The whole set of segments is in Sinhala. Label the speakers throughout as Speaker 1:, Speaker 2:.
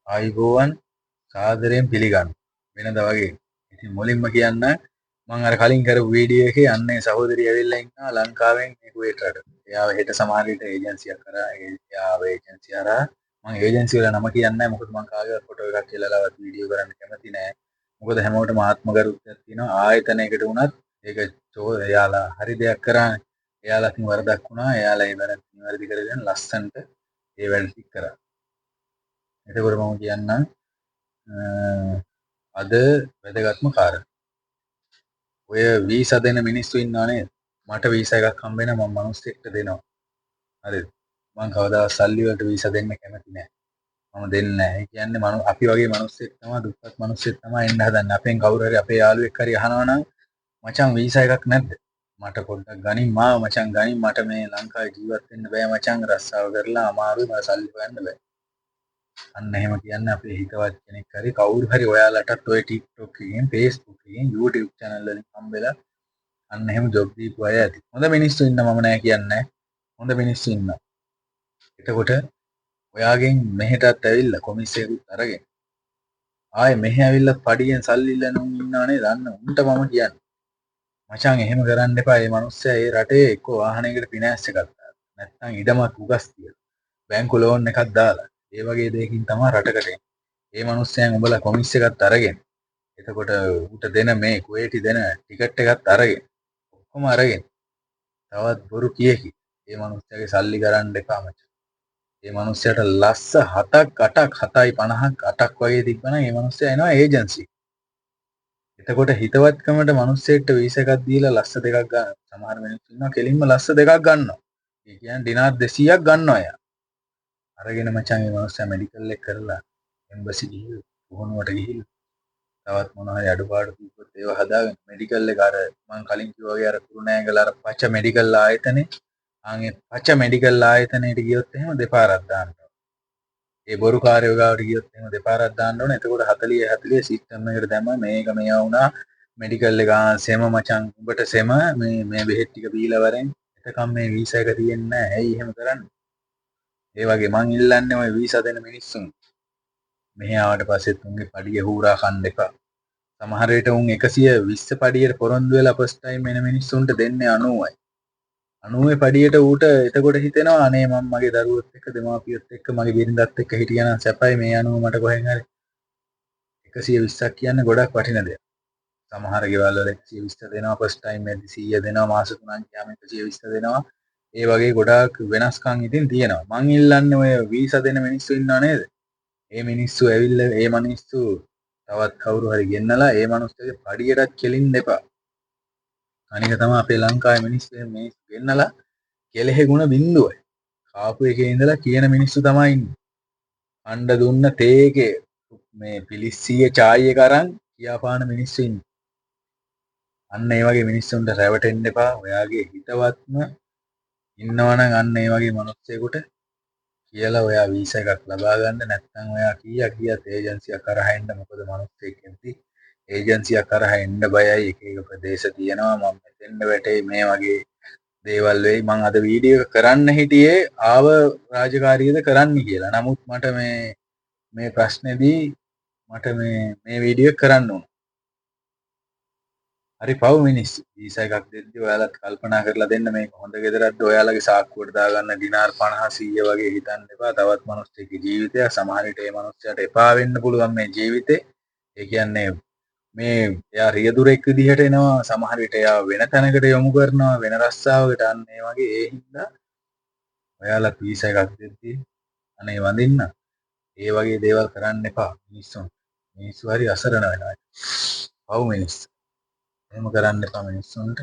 Speaker 1: ආයුබෝවන්, සාදරයෙන් පිළිගන්න වෙනදා වගේ. ඉතින් මුලින්ම කියන්න, මං අර කලින් කරපු වීඩියෝ එකේ අන්නේ සහෝදරිය ඇවිල්ලා ඉන්නවා ලංකාවෙන් මේ කුවේට් රටට. එයාව හෙට සමහර විට ඒජන්සියක් කරා, එයාව ඒජන්සි හරහා. මං ඒජන්සි වල නම කියන්නේ නැහැ, මොකද මං කාගේවත් ෆොටෝ එකක් කියලාවත් වීඩියෝ කරන්න කැමති නෑ. මොකද හැමෝටම ආත්මගරුත්වයක් තියෙනවා. ආයතනයකට වුණත් ඒක එයාලා හරි දෙයක් කරානේ. එයාලා අතින් වරදක් වුණා. එයාලා ඒ වැරද්ද නිවැරදි කරගෙන ලස්සනට ඒ වැඩ ටික කරා. එතකොට මම කියන්නම් අද වැදගත්ම කාරණා. ඔය වීසා දෙන මිනිස්සු ඉන්නවා නේද? මට වීසා එකක් හම්බ වෙනවා, මම මිනිස්සෙක්ට දෙනවා. හරිද? මං කවදාවත් සල්ලි වලට වීසා දෙන්න කැමති නෑ. මම දෙන්නේ නෑ. ඒ කියන්නේ අපි වගේ මිනිස්සෙක් තමයි, දුප්පත් මිනිස්සෙක් තමයි එන්න හදන්නේ. අපෙන් කවුරු හරි අපේ යාළුවෙක් හරි අහනවා නම්, මචං වීසා එකක් නැද්ද? මට පොඩ්ඩක් ගනින් මාව, මචං ගනින්, මට මේ ලංකාවේ ජීවත් වෙන්න බෑ මචං, රස්සාව කරලා අමාරුයි, මට සල්ලි හොයන්න බෑ. අන්න එහෙම කියන්නේ අපේ හිතවත් කෙනෙක් හරි කවුරු හරි ඔයාලටත් ඔය TikTok එකෙන්, Facebook එකෙන්, YouTube channel වලින් හම්බෙලා අන්න එහෙම ජොබ් දීපු අය ඇති. හොඳ මිනිස්සු ඉන්න, මම නෑ කියන්නේ. හොඳ මිනිස්සු ඉන්නවා. එතකොට ඔයාගෙන් මෙහෙටත් ඇවිල්ලා කොමිස් එකකුත් අරගෙන ආයේ මෙහෙ ඇවිල්ලා පඩියෙන් සල්ලි ඉල්ලන උන් ඉන්නව නේද? අන්න උන්ට මම කියන්නේ. මචං එහෙම කරන්න එපා. මේ මනුස්සයා ඒ රටේ එක්ක වාහනයකට ෆිනෑන්ස් එකක් දාලා, නැත්නම් ඉඩමක් උගස් තියලා, බැංකු ලෝන් එකක් දාලා, ඒ වගේ දෙයකින් තමයි රටකට එන්නේ. ඒ මනුස්සයන් උඹලා කොමිස් එකත් අරගෙන, එතකොට ඌට දෙන මේ කුවේටි දෙන ටිකට් එකත් අරගෙන, ඔක්කොම අරගෙන තවත් බොරු කියකි. ඒ මනුස්සයාගේ සල්ලි ගරන්න එපා මචං. ඒ මනුස්සයාට ලස්ස 7ක් 8ක් 7යි 50ක් 8ක් වගේ තිබ්බනම් ඒ මනුස්සයා එනවා ඒජන්සි. එතකොට හිතවත්කමට මනුස්සයෙක්ට වීසා එකක් දීලා ලස්ස දෙකක් ගන්න. සමහර මිනිස්සු ඉන්නවා කෙලින්ම ලස්ස දෙකක් ගන්නවා. ඒ කියන්නේ ඩිනාර් 200ක් ගන්නවා එයා. අරගෙන මචං ඒ මනුස්සයා මෙඩිකල් එක කරලා එම්බසි ගිහිල්ලා, පුහුණුවට ගිහිල්ලා, තවත් මොන හරි අඩුපාඩු තිබ්බොත් ඒව හදාගෙන, මෙඩිකල් එක අර මං කලින් කිව්වා වගේ අර කුරුණෑගල අර පච මෙඩිකල් ආයතනේ, ආන් ඒ පච මෙඩිකල් ආයතනයට ගියොත් එහෙම දෙපාරක් දාන්න ඕන. ඒ බොරු කාර්යය ගාවට ගියොත් එහෙම දෙපාරක් දාන්න ඕන. එතකොට 40 40 සිස්ටම් එකට දැම්ම මේක මේවා වුණා, මෙඩිකල් එක සෙම මචං උඹට සෙම, මේ මේ බෙහෙත් ටික බීලා වරෙන්. එතකම් මේ වීසා එක තියෙන්නේ නැහැ. ඇයි එහෙම කරන්නේ? ඒ වගේ මං ඉල්ලන්නේ ඔය වීසා දෙන මිනිස්සුන් මෙහි ආවට පස්සෙත් උන්ගේ පඩිය හූරා කන්න එපා. සමහර විට උන් 120 පඩියට පොරොන්දු වෙලා ෆස්ට් ටයිම් එන මිනිස්සුන්ට දෙන්නේ 90යි. 90 පඩියට ඌට එතකොට හිතෙනවා, අනේ මං මගේ දරුවොත් එක්ක, දෙමාපියොත් එක්ක, මගේ බිරිඳත් එක්ක හිටියනම් සැපයි, මේ 90 මට කොහෙන් හරි. 120ක් කියන්නේ ගොඩක් වටින දෙයක්. සමහර ගෙවල් වල 120 දෙනවා ෆස්ට් ටයිම් එකේදී, 100 දෙනවා, මාස 3ක් ගියාම 120 දෙනවා. ඒ වගේ ගොඩාක් වෙනස්කම් ඉතින් තියෙනවා. මං ඉල්ලන්නේ ඔය වීසා දෙන මිනිස්සු ඉන්නව නේද? ඒ මිනිස්සු ඇවිල්ලා ඒ මිනිස්සු තවත් කවුරු හරි ගෙන්නලා ඒ මිනිස්සුගේ පඩියටත් කෙලින්න එපා. අනික තමයි අපේ ලංකාවේ මිනිස්සු මේ ගෙන්නලා කෙලෙහෙ ගුණ බින්දුවයි. කාපු එකේ ඉඳලා කියන මිනිස්සු තමයි ඉන්නේ. අණ්ඩ දුන්න තේ එකේ මේ පිලිස්සිය චායි එක අරන් කියාපාන මිනිස්සු ඉන්නේ. අන්න ඒ වගේ මිනිස්සුන්ට රැවටෙන්න එපා. ඔයාගේ හිතවත්ම ඉන්නවනම් අන්න ඒ වගේ මිනිස්සෙකුට කියලා ඔයා වීසා එකක් ලබා ගන්න. නැත්නම් ඔයා කීයක් ගියත් ඒජන්සියක් කරහා එන්න. මොකද මිනිස්සෙක් එද්දි ඒජන්සියක් කරහා එන්න බයයි. එක එක ප්‍රදේශ තියෙනවා, මම මෙතෙන්ද වැටෙයි, මේ වගේ දේවල් වෙයි. මං අද වීඩියෝ එක කරන්න හිටියේ ආව රාජකාරියද කරන්න කියලා. නමුත් මට මේ මේ ප්‍රශ්නේදී මට මේ මේ වීඩියෝ එක කරන්න වුණා. හරි පව් මිනිස්සු. වීසා එකක් දෙද්දි ඔයාලත් කල්පනා කරලා දෙන්න මේක හොඳ ගෙදරක්ද ඔයාලගේ සාක්කුවට දාගන්න ඩිනාර් 50 100 වගේ හිතන්න එපා. තවත් මිනිස්සෙක්ගේ ජීවිතය, සමහර විට ඒ මිනිස්සයාට එපා වෙන්න පුළුවන් මේ ජීවිතේ. ඒ කියන්නේ මේ එයා රියදුරෙක් විදිහට එනවා, සමහර විට එයා වෙන තැනකට යොමු කරනවා, වෙන රස්සාවකට. අන්න ඒ වගේ. ඒ හින්දා ඔයාලත් වීසා එකක් දෙද්දි අනේ වඳින්න ඒ වගේ දේවල් කරන්න එපා මිනිස්සුන්. මිනිස්සු හරි අසරණ වෙනවා. පව් මිනිස්සු. එහෙම කරන්න එපා මිනිස්සුන්ට.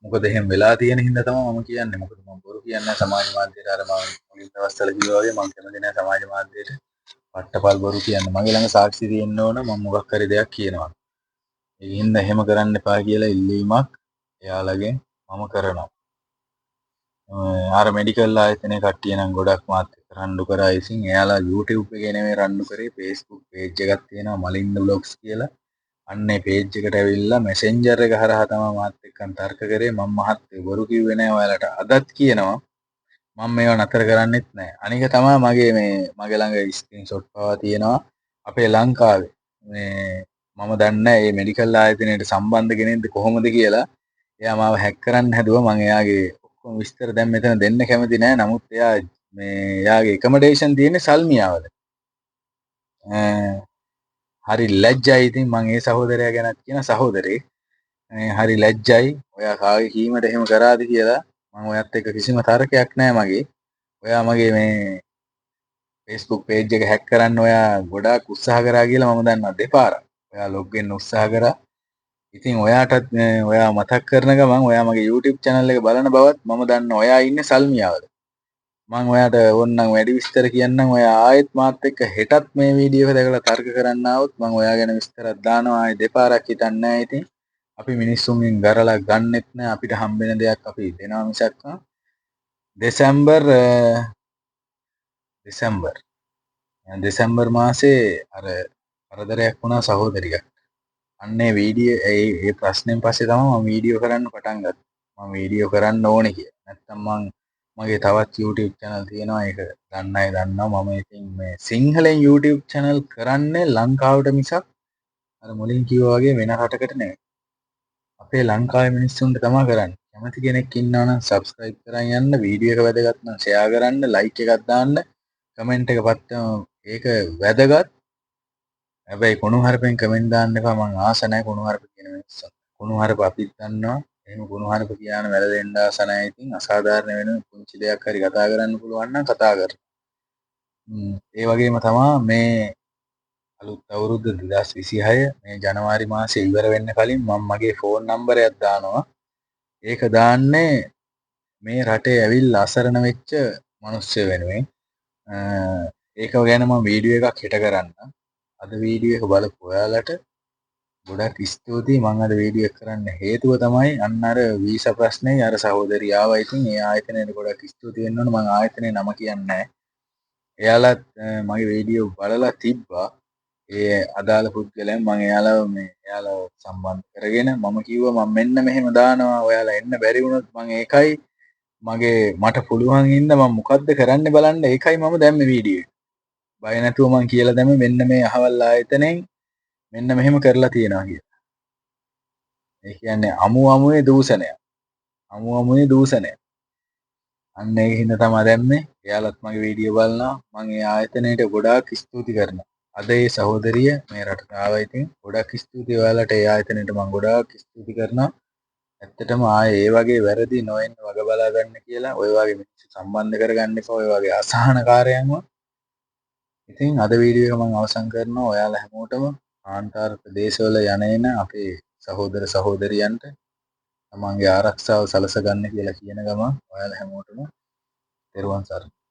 Speaker 1: මොකද එහෙම වෙලා තියෙන හින්දා තමයි මම කියන්නේ. මොකද මම බොරු කියන්නේ නැහැ සමාජ මාධ්‍යයට. අර මම මුලින් දවස්වල කිව්වා වගේ මම කැමති නැහැ සමාජ මාධ්‍යයට පට්ටපල් බොරු කියන්න. මගේ ළඟ සාක්ෂි තියෙන්න ඕන මම මොකක් හරි දෙයක් කියනවා. ඒ හින්දා එහෙම කරන්න එපා කියලා ඉල්ලීමක් එයාලගෙන් මම කරනවා. අර මෙඩිකල් ආයතනයේ කට්ටිය නම් ගොඩක් මාත් එක්ක රණ්ඩු කරා. ඉතින් එයාලා YouTube එකේ නෙමෙයි රණ්ඩු කරේ, Facebook page එකක් තියෙනවා මලින්ද බ්ලොග්ස් කියලා. අන්න ඒ පේජ් එකට ඇවිල්ලා මැසෙන්ජර් එක හරහා තමයි මාත් එක්කන් තර්ක කරේ. මම මහත්තයෝ බොරු කිව්වේ නෑ ඔයාලට. අදත් කියනවා. මම මේවා නතර කරන්නෙත් නෑ. අනික තමයි මගේ මේ මගේ ළඟ ස්ක්‍රීන්ෂොට් පවා තියෙනවා අපේ ලංකාවේ මේ මම දන්නේ නෑ මේ මෙඩිකල් ආයතනයට සම්බන්ධ කෙනෙක්ද කොහොමද කියලා. එයා මාව හැක් කරන්න හැදුවා. මං එයාගේ ඔක්කොම විස්තර දැන් මෙතන දෙන්න කැමති නෑ. නමුත් එයා මේ එයාගේ ඇකොමඩේෂන් තියෙන්නේ සල්මියාවල. හරි ලැජ්ජයි. ඉතින් මං ඒ සහෝදරයා ගැනත් කියන සහෝදරේ මේ හරි ලැජ්ජයි. ඔයා කාගේ කීමට එහෙම කරාද කියලා. මං ඔයත් එක්ක කිසිම තර්කයක් නෑ මගේ. ඔයා මගේ මේ Facebook page එක හැක් කරන්න ඔයා ගොඩාක් උත්සාහ කරා කියලා මම දන්නවා දෙපාරක්. ඔයා ලොග් වෙන්න උත්සාහ කරා. ඉතින් ඔයාටත් ඔයා මතක් කරන ගමන් ඔයා මගේ YouTube channel එක බලන බවත් මම දන්නවා. ඔයා ඉන්නේ සල්මියාවල. මං ඔයාට ඕනනම් වැඩි විස්තර කියන්නම්. ඔයා ආයෙත් මාත් එක්ක හෙටත් මේ වීඩියෝ එක දැකලා තර්ක කරන්න ආවොත් මං ඔයා ගැන විස්තරක් දානවා. ආයෙ දෙපාරක් හිතන්නේ නෑ. ඉතින් අපි මිනිස්සුන්ගෙන් ගරලා ගන්නෙත් නෑ. අපිට හම්බෙන දෙයක් අපි දෙනවා මිසක්. දෙසැම්බර් දෙසැම්බර් දෙසැම්බර් මාසේ අර කරදරයක් වුණා සහෝදරියක්. අන්න ඒ වීඩියෝ ඒ ඒ ප්‍රශ්නෙන් පස්සේ තමයි මම වීඩියෝ කරන්න පටන් ගත්තේ. මම වීඩියෝ කරන්න ඕනේ කියලා. නැත්තම් මං මගේ තවත් YouTube channel තියෙනවා. ඒක දන්න අය දන්නවා. මම ඉතින් මේ සිංහලෙන් YouTube channel කරන්නේ ලංකාවට මිසක් අර මුලින් කිව්වා වගේ වෙන රටකට නෙවෙයි. අපේ ලංකාවේ මිනිස්සුන්ට තමයි කරන්නේ. කැමති කෙනෙක් ඉන්නවා නම් සබ්ස්ක්‍රයිබ් කරන් යන්න, වීඩියෝ එක වැදගත් නම් ෂෙයා කරන්න, ලයික් එකක් දාන්න, කමෙන්ට් එක පත්තම ඒක වැදගත්. හැබැයි කුණු හarpෙන් කමෙන්ට් දාන්න එපා. මං ආස නැහැ කුණු හarප කියන මිනිස්සුන්. කුණු හarප අපිත් දන්නවා. එහෙම කුණු හarප කියන වැළලෙන්න ආස නැහැ. ඉතින් අසාධාරණ වෙන පුංචි දෙයක් හරි කතා කරන්න පුළුවන් නම් කතා කරන්න. ඒ වගේම තමා මේ අලුත් අවුරුද්ද 2026 මේ ජනවාරි මාසෙ ඉවර වෙන්න කලින් මම මගේ ෆෝන් නම්බරයක් දානවා. ඒක දාන්නේ මේ රටේ ඇවිල්ලා අසරණ වෙච්ච මිනිස්සු වෙනුවෙන්. ඒක ගැන මම වීඩියෝ එකක් හෙට කරන්න. අද වීඩියෝ එක බලපු ඔයාලට ගොඩක් ස්තුතියි. මං අද වීඩියෝ එක කරන්න හේතුව තමයි අන්න අර වීසා ප්‍රශ්නේ අර සහෝදරිය ආවා. ඉතින් ඒ ආයතනයට ගොඩක් ස්තුති වෙන්න ඕන. මං ආයතනයේ නම කියන්නේ නැහැ. එයාලත් මගේ වීඩියෝ බලලා තිබ්බා. ඒ අදාළ පුද්ගලයන් මං එයාලව මේ එයාලව සම්බන්ධ කරගෙන මම කිව්වා මං මෙන්න මෙහෙම දානවා, ඔයාලා එන්න බැරි වුණොත් මං ඒකයි මගේ මට පුළුවන් හින්දා මං මොකද්ද කරන්න බලන්න, ඒකයි මම දැම්මේ වීඩියෝ එක. බය නැතුව මං කියලා දැම්මේ මෙන්න මේ අහවල් ආයතනයෙන් මෙන්න මෙහෙම කරලා තියෙනවා කියලා. ඒ කියන්නේ අමු අමුවේ දූෂණයක්. අමු අමුවේ දූෂණයක්. අන්න ඒ හින්දා තමයි දැම්මේ. එයාලත් මගේ වීඩියෝ බලනවා. මං ඒ ආයතනයට ගොඩාක් ස්තුති කරනවා. අද ඒ සහෝදරිය මේ රටට ආවා. ඉතින් ගොඩක් ස්තුතියි ඔයාලට. ඒ ආයතනයට මං ගොඩාක් ස්තුති කරනවා. ඇත්තටම ආයේ ඒ වගේ වැරදි නොවෙන්න වග බලා ගන්න කියලා ඔය වගේ මිනිස්සු සම්බන්ධ කරගන්න එපා ඔය වගේ අසහනකාරයන්ව. ඉතින් අද වීඩියෝ එක මං අවසන් කරනවා. ඔයාලා හැමෝටම කාන්තාර ප්‍රදේශවල යන එන අපේ සහෝදර සහෝදරියන්ට තමන්ගේ ආරක්ෂාව සලස ගන්න කියලා කියන ගමන් ඔයාලා හැමෝටම තෙරුවන් සරණයි.